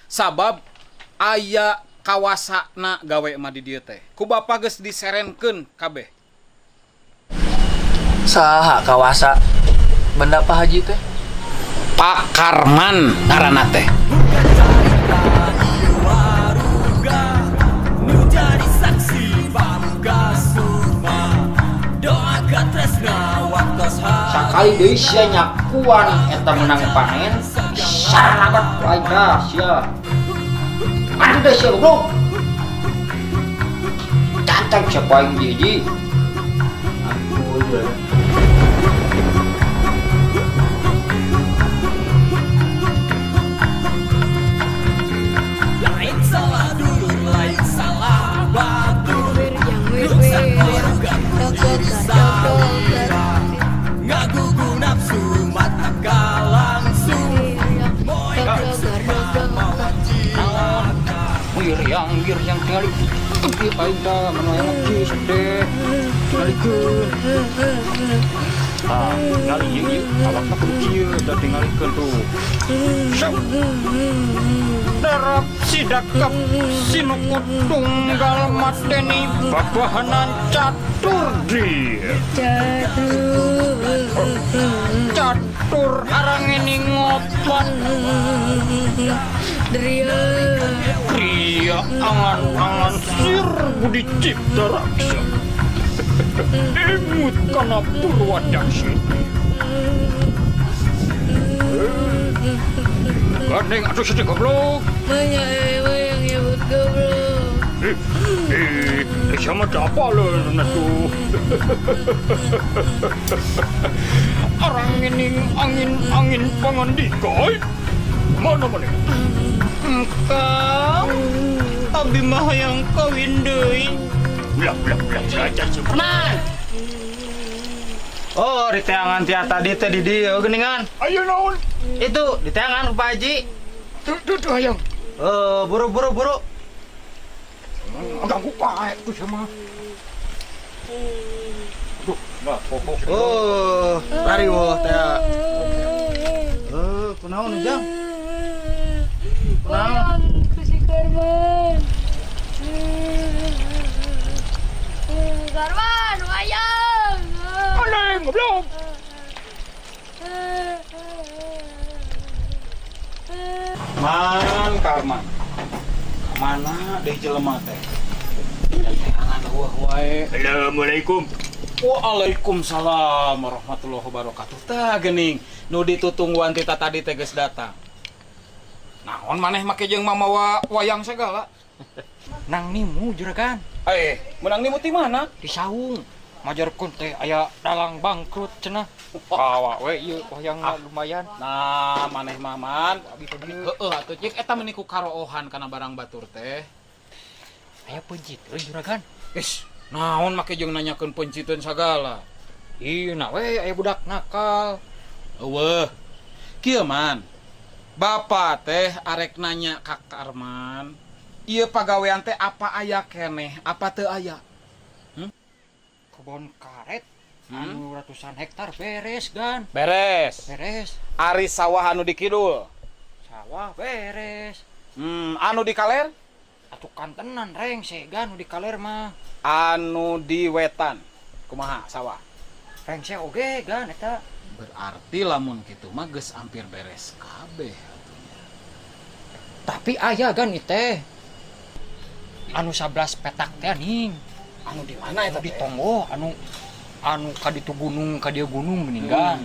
Sabab aya kawasana gawe mah di dieu teh. Ku bapa geus diserenkeun kabeh. Saha kawasa benda Pak Haji teh? Pak Karman ngaranna teh. Sakali deui sia nyakuan eta menang panen sarabat ku aing dah sia. Aduh dah sia goblok. Cantang sia ku aing hiji. Aduh ya. Wiriang wiriang tingali. Ieu aing tah manu aya sedeh. Tingalikeun. Ah, tingali ieu ieu awakna kudu kieu da tingalikeun tuh. Sok. Darap sidakep sinuku tunggal mateni babahanan catur di. Catur arangeni ngopat. Kriya angan-angan sir budi cipta raksa. Emut kana purwadaksini. Gandeng atuh sedih goblok. Banyak yang nyebut goblok. Sama apa lo tuh? Orang ini angin angin pangandika. Mana mana? Engkau abdi mah hayang kawin deui. Blah blah blah saja Man. Oh, di teangan tia tadi teh di dieu geuningan. Ayo naon? Itu di teangan ku Pak Haji. Tuh tuh tuh hayang. Eh, buru buru buru. Ganggu pae tuh sama. Duh, nah pokok. Oh, lari woh teh. Eh, kunaon Ujang? Kunaon? Wayang ku si Karman. Karman, wayang. Aneh, goblok. Man Karman. Kamana deh jelema teh? Teangan eueuh wae. Assalamualaikum. Waalaikumsalam warahmatullahi wabarakatuh. Tah geuning nu ditutungguan ti tadi teh geus datang. Naon maneh make jeung mamawa wayang segala? Nang nimu juragan. Eh, menang nimu ti mana? Di saung. Majarkeun teh aya dalang bangkrut cenah. Kawa we ieu wayang lumayan. Nah, maneh mah man. Heeh atuh cik eta meuni ku karoohan kana barang batur teh. Aya penciteun juragan. Is, naon make jeung nanyakeun penciteun sagala. Ieu na we aya budak nakal. Eueuh. Kieu man. Bapak teh arek nanya ka Karman. Ieu pagawean teh apa aya keneh, apa teu aya? Kebon karet anu ratusan hektar beres gan. Beres. Beres. Ari sawah anu di kidul. Sawah beres. Anu di kaler? Atuh kantenan rengse gan nu di kaler mah. Anu di wetan. Kumaha sawah? Rengse oge gan eta. Berarti lamun kitu mah geus hampir beres kabeh atunya. Tapi aya gan ieu teh. Anu 11 petak teh ning. Anu di mana eta Anu di tonggoh anu anu ka ditu gunung ka dieu gunung geuning gan.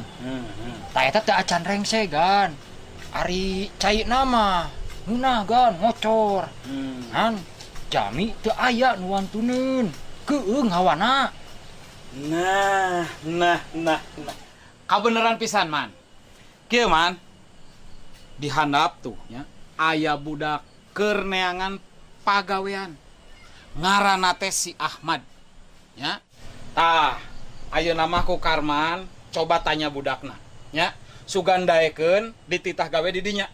Tah eta teh acan rengse gan. Ari cai nama ngeunah gan ngocor. Han jami teu aya nu wantuneun. Keueung hawana. Nah, nah, nah, nah. Kabeneran pisan man. Kieu man. Di handap tuh nya aya budak keur neangan pagawean. Ngaranna teh si Ahmad. Nya. Tah, ayeuna mah ku Karman coba tanya budakna. Nya, sugan daekeun dititah gawe di dinya.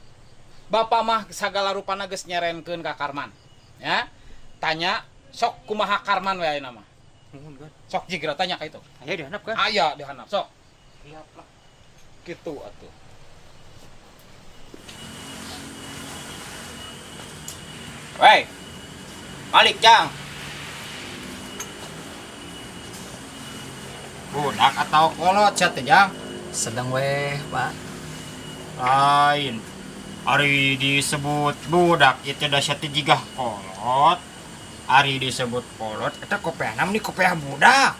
Bapak mah sagala rupana geus nyerenkeun ka Karman. Ya. Tanya sok kumaha Karman we ayeuna mah. Nuhun gan. Sok jigra tanya ka itu. Aya di handap gan. Aya di handap sok. Siap lah. Kitu atuh. Wey. Balik, Jang. Budak atau kolot sia teh, Jang? Sedang weh, Pak. Lain. Ari disebut budak itu da sia teh jiga kolot. Ari disebut kolot eta kopeahna meni kopeah budak.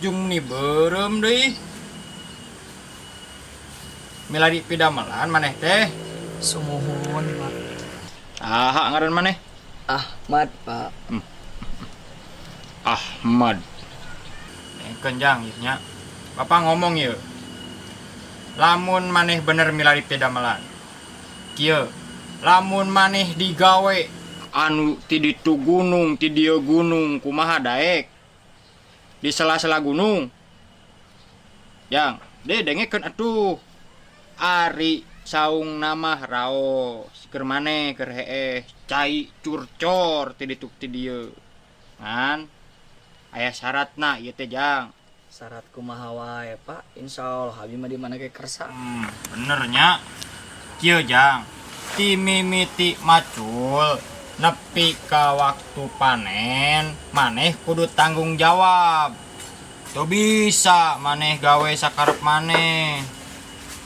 Jeung meni beureum deui. Milari pidamelan maneh teh. Sumuhun, Pak. Saha ngaran maneh? Ahmad, Pak. Ahmad. Engkeun, Jang, ieu nya. Bapak ngomong ieu. Lamun maneh bener milari pidamelan. Kieu, lamun maneh digawe anu ti ditu gunung, ti dieu gunung, kumaha daek? Di sela-sela gunung. Jang, deh dengekeun atuh. Ari saung nama raos keur maneh keur heeh cai curcor ti ditu ti dieu. Ngan aya syaratna ieu teh, Jang. Syarat kumaha wae, Pak. Insya Allah abi mah di mana ge kersa. Bener nya. Kieu, Jang. Ti mimiti macul nepi ka waktu panen, maneh kudu tanggung jawab. Teu bisa maneh gawe sakarep maneh.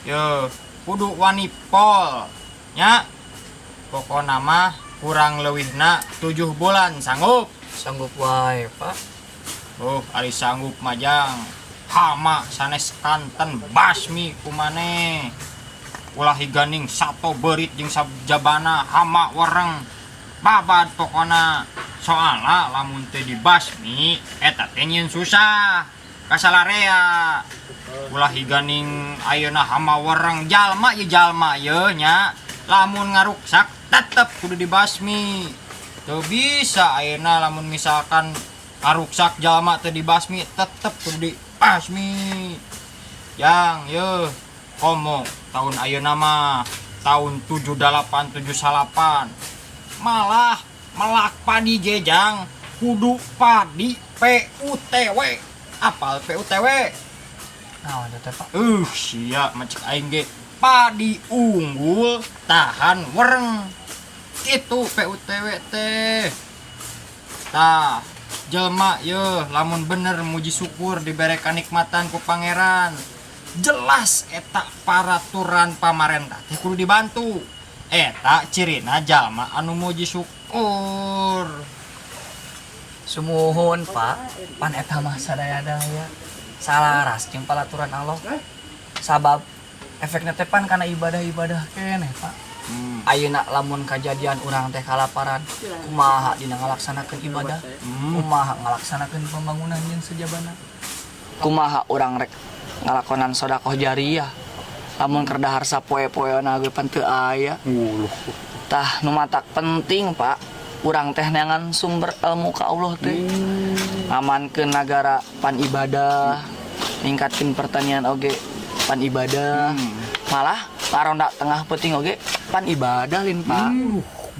Yo, kudu wani pol. Nya. Pokona mah kurang leuwihna 7 bulan sanggup. Sanggup wae, Pak. Oh, ari sanggup mah, Jang. Hama sanes kanten basmi ku maneh. Ulah higaning sato beurit jeung sajabana hama wereng. Babad pokona. Soalna lamun teu dibasmi eta teh nyieun susah. Kasalarea. Ulah higaning ayeuna hama wereng jalma ye jalma ye nya. Lamun ngaruksak tetep kudu dibasmi. Teu bisa ayeuna lamun misalkan ngaruksak jalma teu dibasmi tetep kudu dibasmi. Yang ye komo tahun ayeuna mah tahun 78 79 malah melak padi jejang kudu padi PUTW. Apal PUTW? Naon teh, Pak? Sia macet aing ge padi unggul tahan wereng. Itu PUTW teh. Tah, jelma ye lamun bener muji syukur dibere kanikmatan ku pangeran. Jelas eta paraturan pamarentah teh kudu dibantu. Eta cirina jalma anu muji syukur. Sumuhun, Pak. Pan eta mah sadaya-daya salaras jeung palaturan Allah. Sabab efekna teh pan kana ibadah-ibadah keneh, Pak. Ayeuna lamun kajadian urang teh kalaparan, kumaha dina ngalaksanakeun ibadah? Kumaha ngalaksanakeun pembangunan jeung sejabana? Kumaha urang rek ngalakonan sedekah jariah? Lamun keur dahar sapoe-poeona ge pan teu aya. Tah nu matak penting, Pak, urang teh neangan sumber ilmu ka Allah teh. Ngamankeun nagara pan ibadah, ningkatkeun pertanian oge pan ibadah. Malah paronda tengah peuting oge pan ibadah lin, Pak.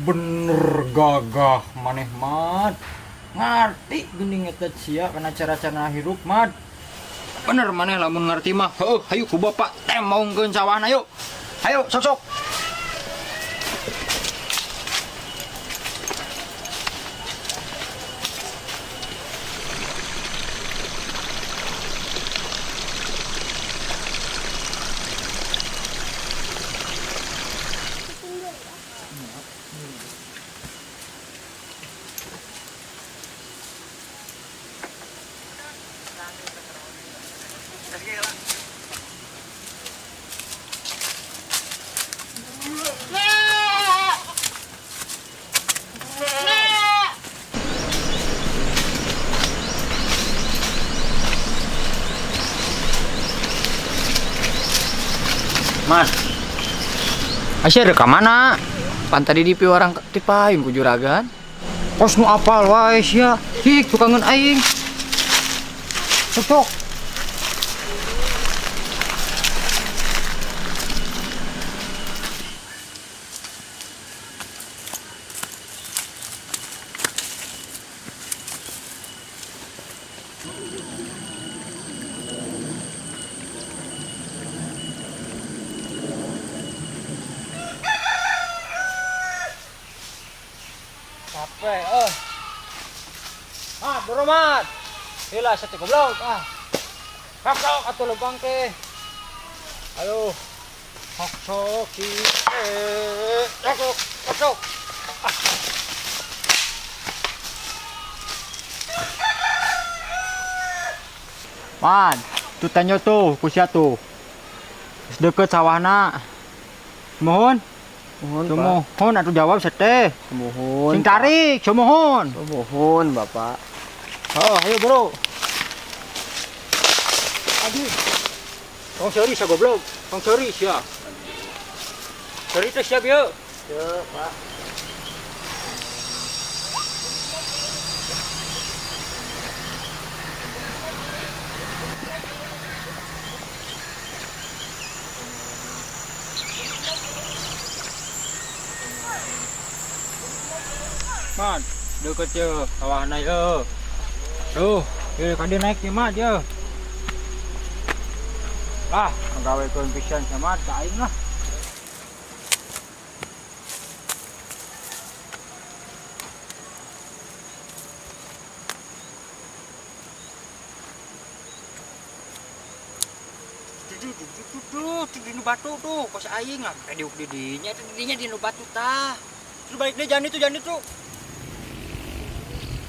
Bener gagah maneh, Mat. Ngarti geuning eta sia kana cara-cara hirup, Mat. Bener maneh lamun ngarti mah. Heuh, hayu ku bapak temongkeun sawahna yuk. Hayu sok-sok. Mas, Aisyah ada ke mana? Pan tadi di piwarang ti payung ku juragan. Kos nu apal wae sia. Hik tukangeun aing. Cocok. Bro Mat. Heula sia teh goblok ah. Sok sok atuh lempang teh. Aduh. Sok sok sok sok sok sok. Man, tuh tanya tuh, ku sia tuh. Geus deukeut sawahna. Mohon. Mohon, Pak. Sumuhun atuh jawab seteh. Mohon. Sing tarik, sumuhun. Mohon, Bapak. Oh, ayo bro. Aduh. Tong seuri sia goblok. Tong seuri sia. Seuri teh siap yeuh. Ya, Pak. Man, deukeut ye sawahna ye. Tuh, ye ka dieu naik ye Mat ye. Lah, ngagawekeun pisan sama ka aing lah. Tuh, di nu batu tuh, kos aing lah. Diuk di dinya, itu dinya di nu batu tah. Terus balik deh, jangan itu, jangan itu.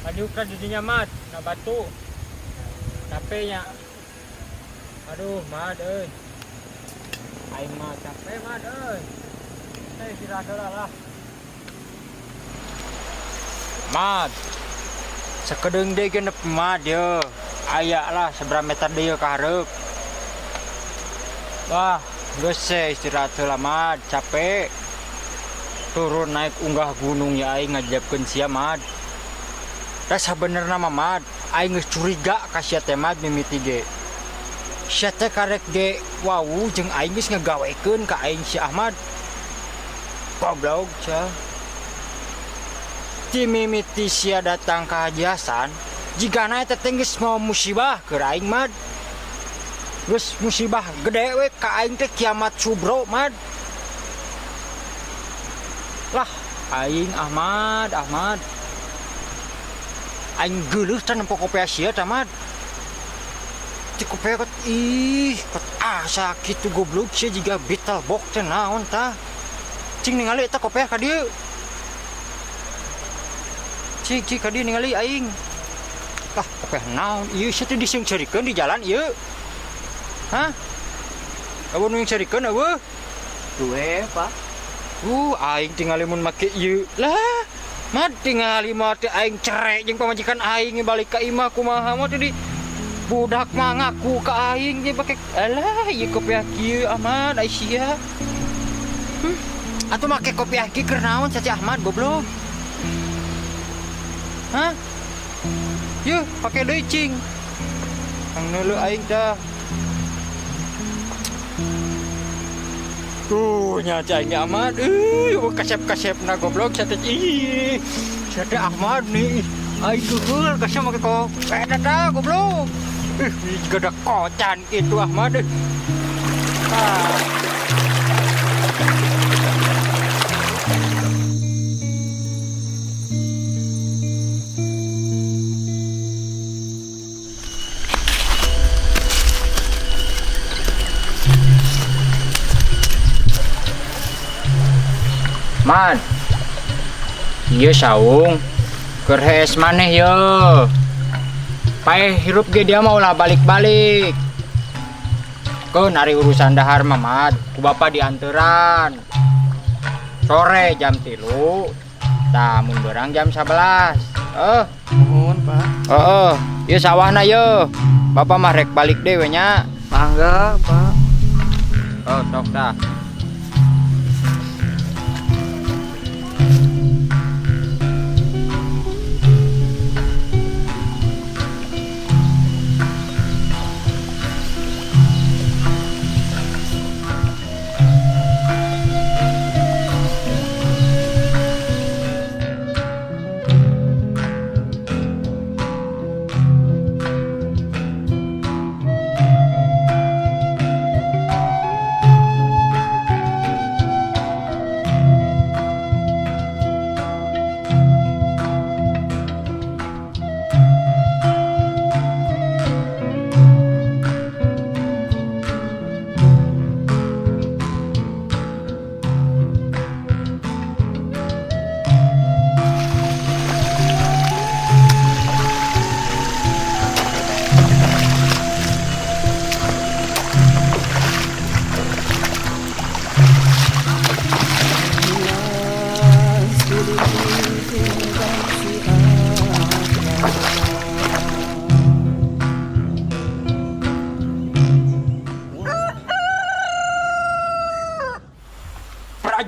Diuk kan di dinya Mat, na batu. Capeknya. Aduh, Mat euy. Aing mah capek Mat euy. Eh, istirahat heula lah. Mat. Sakedeung deui genep Mat ye. Aya lah seberapa meter deui ka hareup. Wah, geus we istirahat heula Mat, capek. Turun naik unggah gunung ya aing ngajabkeun sia Mat. Da sabenerna mah Mat, aing geus curiga ka sia teh Mat mimiti ge. Sia teh karek ge wau jeung aing geus ngagawekeun ka aing si Ahmad. Goblok sia. Ti mimiti sia datang ka Haji Hasan, jigana eta teh geus mau musibah keur aing Mat. Geus musibah gede we ka aing teh kiamat subro Mat. Lah, aing Ahmad, Ahmad. Aing geuleuh teh nempo kopiah sia teh Mat. Ti kopiah kot ih, kot asa kitu goblok sia jiga betel bok teh naon tah. Cing ningali eta kopiah ka dieu. Cing cing ka dieu ningali aing. Lah, kopiah naon ieu sia teh diseungseurikeun di jalan ieu. Hah? Eueuh nu nyungseurikeun eueuh? Duwe, Pak. Aing tingali mun make ieu. Lah, Mat tingali mah teh aing cerek jeung pamajikan aing balik ka imah kumaha mah teh di budak mah ngaku ka aing ge pake alah ieu kopiah kieu Ahmad ai sia. Atuh make kopiah kieu keur naon sia si Ahmad goblok. Hah? Yeuh, pake deui cing. Ang neuleuh aing tah. Tuh, nya cai aing Ahmad. Euy, kasep-kasepna goblok sia teh. Ih, sia teh Ahmad nih. Aing keuheul kasep make kopiah eta goblok. Ih, gede kocan kitu Ahmad. Ah. Man, ieu saung keur hees maneh ye. Paeh hirup ge dia mah ulah balik-balik. Keun ari urusan dahar mah Mat, ku bapa dianteran. Sore jam 3, tah mun beurang jam 11. Nuhun, Pak. Heeh, ieu sawahna ye. Bapa mah rek balik deui we nya. Mangga, Pak. Oh, sok tah.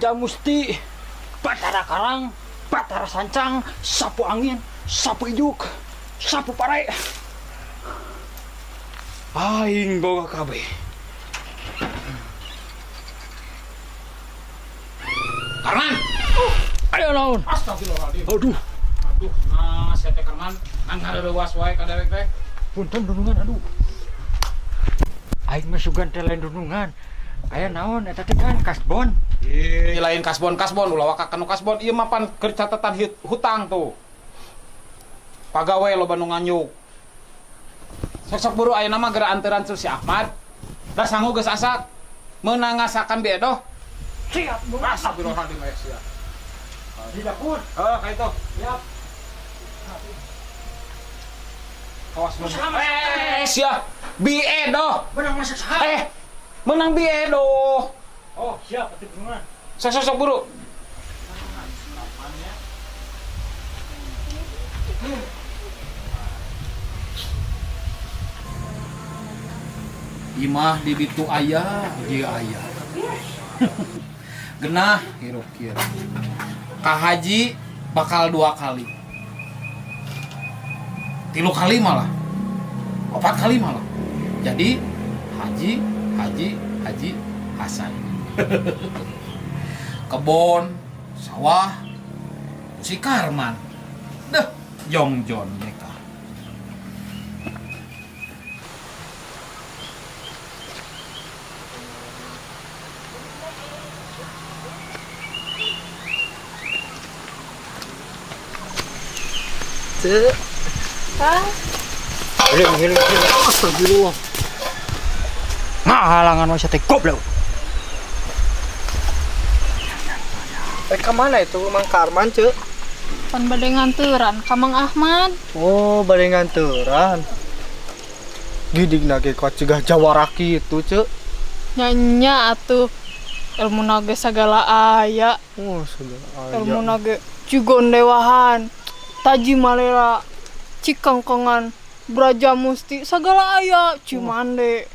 Braja Musti, Batara Karang, Batara Sancang, Sapu Angin, Sapu Ijuk, Sapu Pare. Aing boga kabeh. Karman. Ayo naon? Astagfirullahaladzim. Aduh, Aduh, nah sia teh Karman, ngan ngareureuwas wae ka dewek teh. Punten dunungan, aduh. Aing mah sugan teh lain dunungan. Aya naon eta teh kan kasbon. Ih, lain kasbon-kasbon, ulah waka kanu kasbon. Ieu mah pan keur catatan hutang tuh. Pagawe loba nu nganyuk. Sok-sok buru ayeuna mah geura anteran si Ahmad. Da sangu geus asak. Meunang ngasakan bi edoh. Siap, Bu. Astagfirullahaladzim aya sia. Di dapur. Heuh, ka itu. Siap. Awas mun. Eh, sia. Bi edoh. Menang masak saha? Eh, meunang bi edoh. Oh, siap atuh dunungan. Sok sok sok buru. Imah di ditu aya, di aya. Genah hirup kieu. Ka haji bakal 2 kali. 3 kali malah. 4 kali malah. Jadi haji, haji, haji Hasan. Kebon, sawah, si Karman. Deh, jongjon mereka. Cek. Hah? Hilang, hilang, hilang. Astagfirullah. Ngahalangan wae teh goblok. Kemana itu Mang Karman, Cek? Pan bade nganturan ka Mang Ahmad. Oh, bade nganturan. Gidig nage kuat cegah jawara kitu, Cek. Nya atuh ilmu nage sagala aya. Oh, segala aya. Ilmu nage Cigondewahan, Taji Malera, Cikangkongan, Braja Musti, sagala aya, Cimande.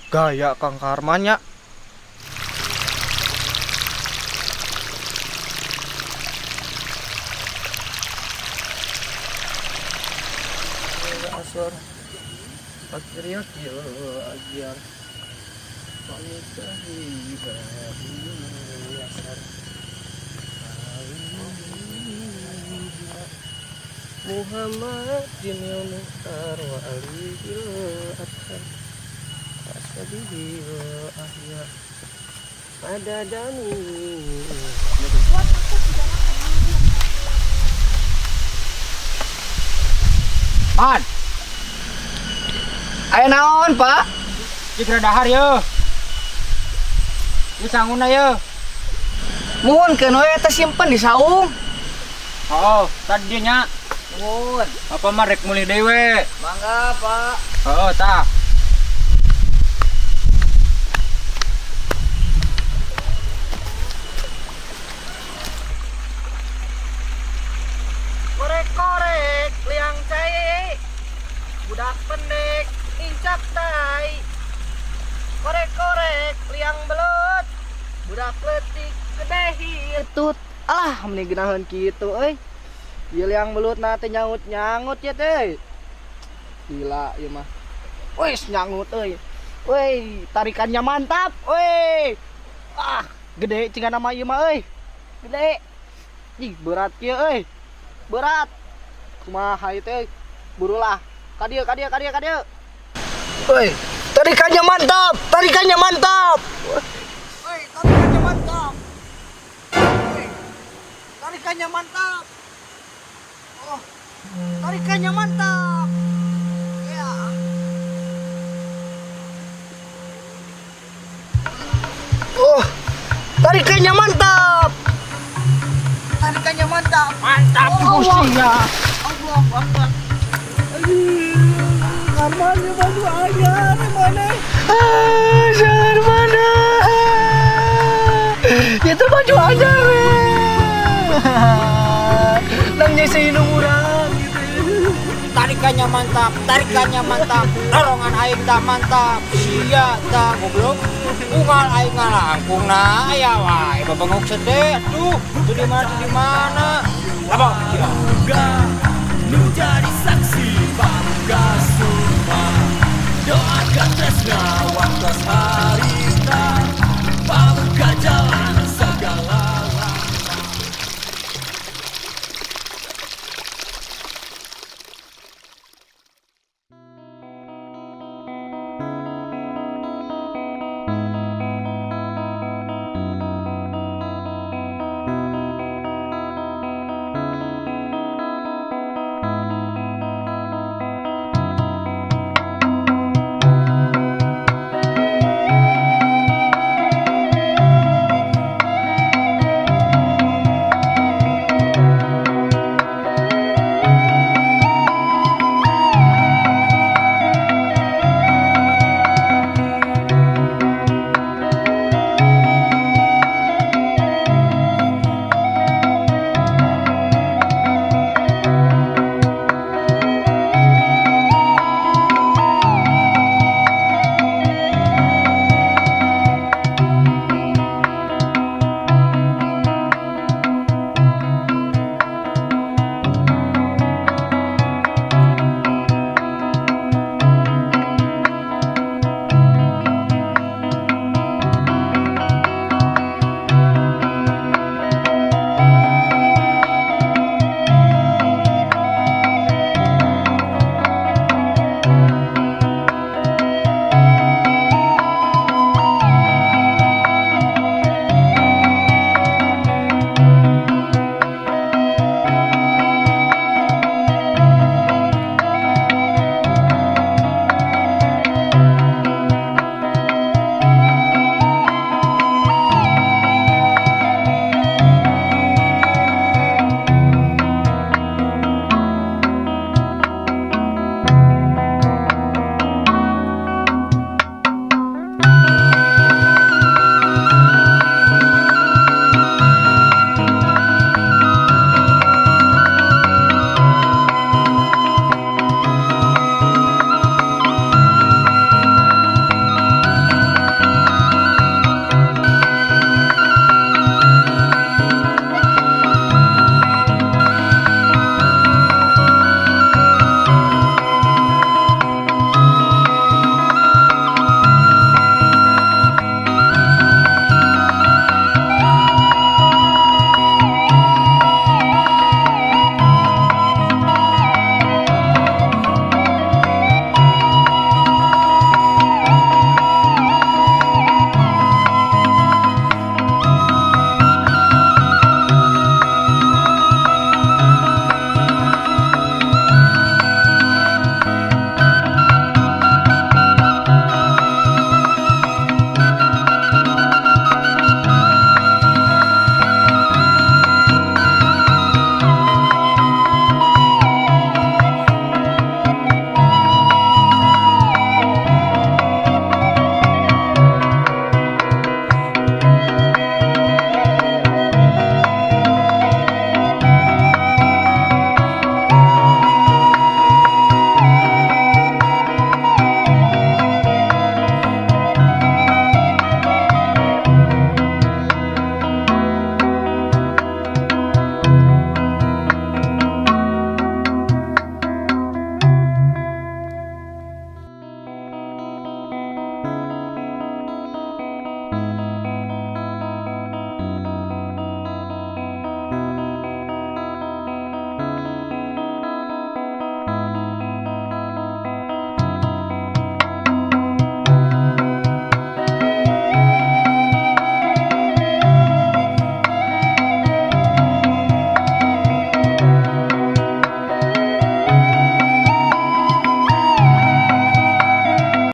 Gaya Kang Karman nya. Asor. Bakteria kieu ajar. Muhammad Jinil Mukhtar wa Ali bil Athar Aswabihi wa Ahya Adadani. Man. Aya naon, Pak? Cik dahar ye. Ieu sanguna ye. Muhun keun we eta simpen di saung. Oh, tadi nya. Muhun. Apa mah rek mulih deui we. Mangga, Pak. Heeh, tah. Korek-korek liang cai. Budak pendek incak tai. Korek-korek liang belut. Budak letik gede hitut. Alah, meni geunaheun kitu euy. Ieu liang belut na teh nyangut-nyangut ya teh. Gila ieu mah. Wis nyangut euy. Woi, tarikannya mantap. Woi. Ah, gede cingana mah ieu mah euy. Gede. Ih, berat kieu euy. Berat. Kumaha ieu teh? Burulah. Ka dieu, ka dieu, ka dieu, ka dieu. Woi, tarikannya mantap. Tarikannya mantap. Woi, tarikannya mantap. Woi, tarikannya mantap. Oh, tarikannya mantap. Ya. Oh, tarikannya mantap. Tarikannya mantap. Mantap, Oh, Gusti ya. Allah Akbar. Aduh, Karman ya baju anyar mana? Ah, mana? Itu baju anyar. Nang nyesiin urang gitu. Tarikannya Tarikannya mantap, tarikannya mantap, dorongan aing tah mantap. Sia tah goblok. Unggal aing ngalangkung na aya wae babengok sede. Aduh, itu di mana, itu di mana? Apa? Sia. Nu jadi saksi bangga sumpah. Doakan tresna waktu hari.